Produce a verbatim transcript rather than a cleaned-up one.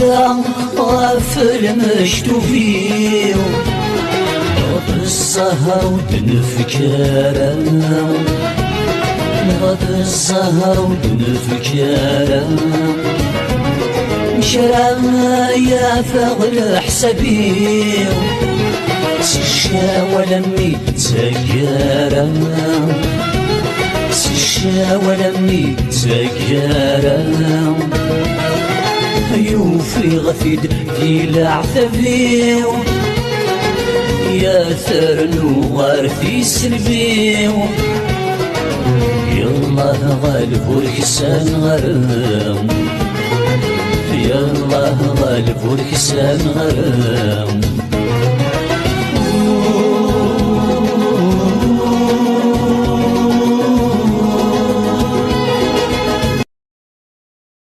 Ɣef lmektub-iw, neɣ d zzher ur d-nefk ara, neɣ d zzher ur d-nefk ara. Amek ara yafeɣ leḥsab-iw, s ccawal am mi d taggara, s ccawal am mi d taggara. Yufiɣ-t-id di leɛtab-iw, ya ternu ɣer tiselbi-w. Yallah ɣaleb ur ksan ɣer, yallah ɣaleb ur ksan ɣer.